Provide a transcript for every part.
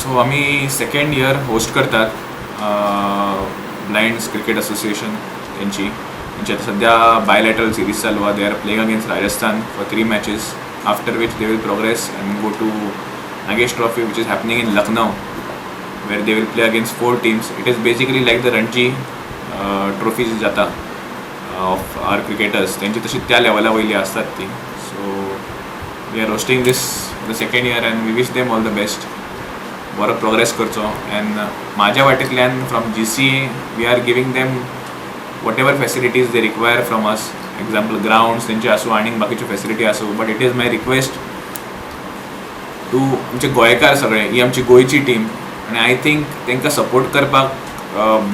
So आमी second year host करतात ब्लायंड्स cricket association तेंची. तेंची आतां सद्या बायलॅटरल सिरीज चालू आहा. They are playing against Rajasthan for three matches, after which they will progress and go to Nagesh Trophy, which is happening in Lucknow, where they will play against four teams. It is basically like the Ranji Trophy जी जाता of our cricketers, तेंची तशी त्या लेवला वयली आसतात ती. So we are hosting this the second year and we wish them all the best. बरो प्रोग्रेस करचो अँड म्हाज्या वाटेंतल्यान from GCA we are giving them whatever facilities they require from us, example grounds तेंचे आसूं, आनीक बाकीच्यो facility आसूं. But it is my request to आमचे गोंयकार सगळे, ही आमची गोंयची टीम आनी I think तांकां सपोर्ट करपाक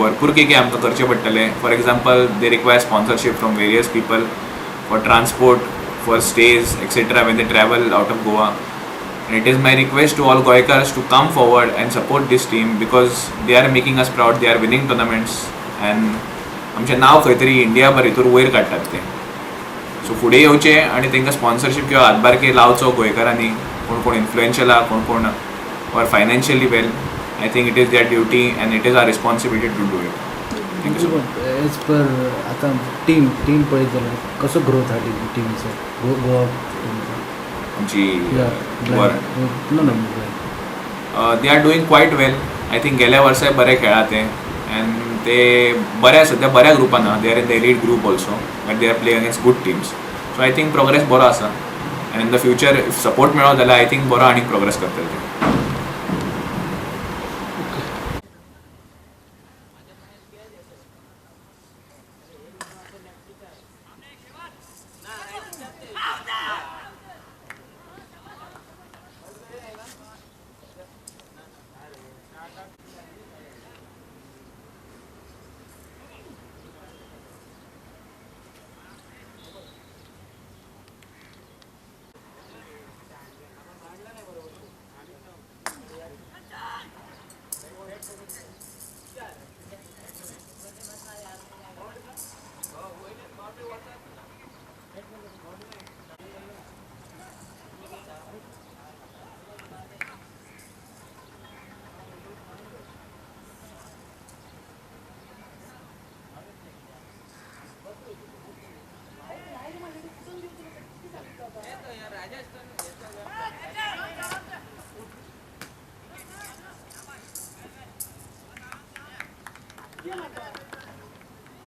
भरपूर कितें आमकां करचें पडटलें. For example, they require sponsorship from various people for transport, for stays, etcetera, when they travel out of Goa. And it is my request to all Goikars to come forward and support this team because they are making us proud, they are winning tournaments and आमचें नांव खंय तरी India भर हितूर वयर काडटात ते. So फुडें येवचें आनी तांकां स्पॉन्सरशीप किंवा हातभार कितें लावचो गोंयकारांनी. कोण कोण इन्फ्लुएन्शियल आहा, कोण कोण or financially well, I think it is their duty and it is our responsibility to do it. Thank you so much. As per आतां टीम पळयत जाल्यार कसो ग्रोथ आहा टिमीचो, गोवा टिमीचो? आमची no no. They are doing quite well, I think. गेल्या वर्साय बरें खेळ्ळा ते अँड ते बऱ्या सद्या बऱ्या ग्रुपान आहा. They are in the elite group also, but they are play against good teams, so I think progress बरो आसा and in the future if support मेळ्ळो जाल्यार I think बरो आनीक प्रोग्रेस करतले ते.